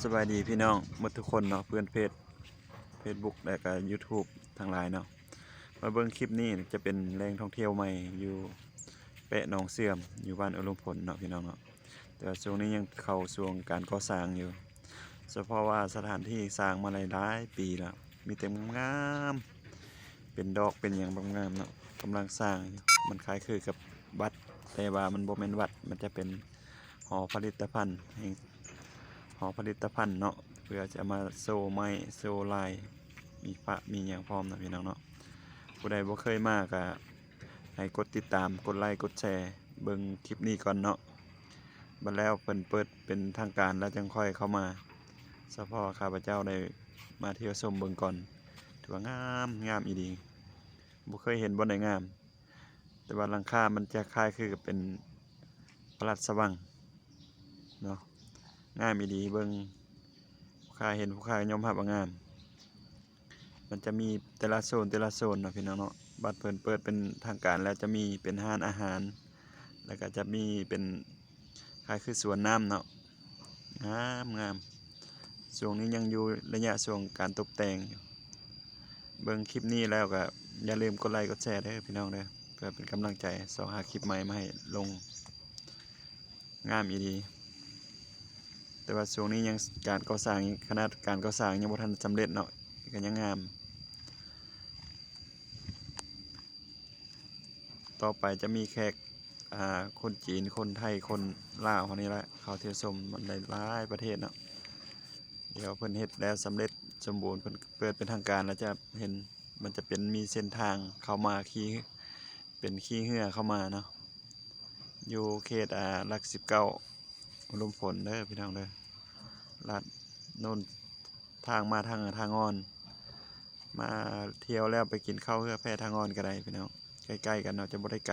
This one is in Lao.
ສະບາຍດີພີ່ນ້ອງໝົດທຸກຄົນເນາະ ເພື່ອນເພຈ Facebook ແລະກະ YouTube ທັງຫຼາຍເນາະ. ມາເບິ່ງຄລິບນີ້ຈະເປັນແຫຼ່ງທ່ອງທ່ຽວໃໝ່ຢູ່ແປະໜອງເຊື່ອມ ຢູ່ບ້ານອຸດົມພົນເນາະພີ່ນ້ອງເນາະ. ແຕ່ວ່າຊ່ວງນີ້ຍັງເຂົ້າຊ່ວງການກໍ່ສ້າງຢູ່ ສະເພາະວ່າສະຖານທີ່ສ້າງມາຫຼາຍໆປີແລ້ວ ມີແຕ່ງາມໆ ເປັນດອກເປັນຫຍັງງາມໆເນາະ ກຳລັງສ້າງຢູ່. ມັນຄ້າຍຄືກັບວັດ ແຕ່ວ່າມັນບໍ່ແມ່ນວັດ ມັນຈະເປັນຫໍຜະລິດຕະພັນ ແຫ່ງ ຫໍຜະລິດຕະພັນເນາະ ເພື່ອຈະມາໂຊໄມ້ໂຊລາຍ ມີພະມີຫຍັງພ້ອມເນາະພີ່ນ້ອງເນາະ. ຜູ້ໃດບໍ່ເຄີຍມາກະໃຫ້ກົດຕິດຕາມ ກົດໄລ ກົດແຊ ເບິ່ງຄລິບນີ້ກ່ອນເນາະ. ບັດແລ້ວເພິ່ນເປີດເປັນທາງການແລ້ວຈັ່ງຄ່ອຍເຂົ້າມາ. ສະເພາະຂ້າພະເຈົ້າໄດ້ມາທ່ຽວຊົມເບິ່ງກ່ອນ ຖືວ່າງາມ ງາມອີ່ຫຼີ ບໍ່ເຄີຍເຫັນບ່ອນໃດງາມ. ແຕ່ວ່າຫຼັງຄາມັນຈະຄ້າຍຄືກັບເປັນພະລາຊະວັງເນາະ ງາມອີ່ຫຼີ. ເບິ່ງ ຜູ້ຄ້າເຫັນ ຜູ້ຄ້າຍອມຮັບວ່າງາມ. ມັນຈະມີແຕ່ລະໂຊນ ແຕ່ລະໂຊນເນາະພີ່ນ້ອງເນາະ. ບັດເພິ່ນເປີດເປັນທາງການແລ້ວຈະມີເປັນຮ້ານອາຫານ ແລ້ວກະຈະມີເປັນຄ້າຍຄືສວນນ້ຳເນາະ ງາມໆ. ຊ່ວງນີ້ຍັງຢູ່ໄລຍະຊ່ວງການຕົບແຕ່ງຢູ່. ເບິ່ງຄລິບນີ້ແລ້ວກະຢ່າລືມກົດໄລກົດແຊເດີພີ່ນ້ອງເດີ ເພື່ອເປັນກຳລັງໃຈຊອກຫາຄລິບໃໝ່ມາໃຫ້ລົງ. ງາມອີ່ຫຼີ ແຕ່ວ່າຊ່ວງນີ້ຍັງການກໍ່ສ້າງ ຂະໜາດການກໍ່ສ້າງຍັງບໍ່ທັນສຳເລັດເນາະ ກະຍັງງາມ. ຕໍ່ໄປຈະມີແຂກ ອາ ຄົນຈີນ ຄົນໄທ ຄົນລາວເຮົານີ້ແຫຼະ ເຂົ້າທ່ຽວຊົມ ມັນໄດ້ຫຼາຍປະເທດເນາະ. ດຽວເພິ່ນເຮັດແລ້ວສຳເລັດສົມບູນ ເພິ່ນເປີດເປັນທາງການແລ້ວຈະເຫັນ ມັນຈະເປັນມີເສັ້ນທາງເຂົ້າມາຂີ່ ເປັນຂີ່ເຮືອເຂົ້າມາເນາະ ຢູ່ເຂດ ອາ ຫຼັກສິບເກົ້າ ອຸດົມພົນເດີພີ່ນ້ອງເດີ. ລັດໂນນ ທາງມາທາງ ທາງອ່ອນ ມາທ່ຽວແລ້ວໄປກິນເຂົ້າເຮືອແພທາງອ່ອນກະໄດ້ພີ່ນ້ອງ ໃກ້ໆກັນເນາະ ຈະບໍ່ໄດ້ໄກ.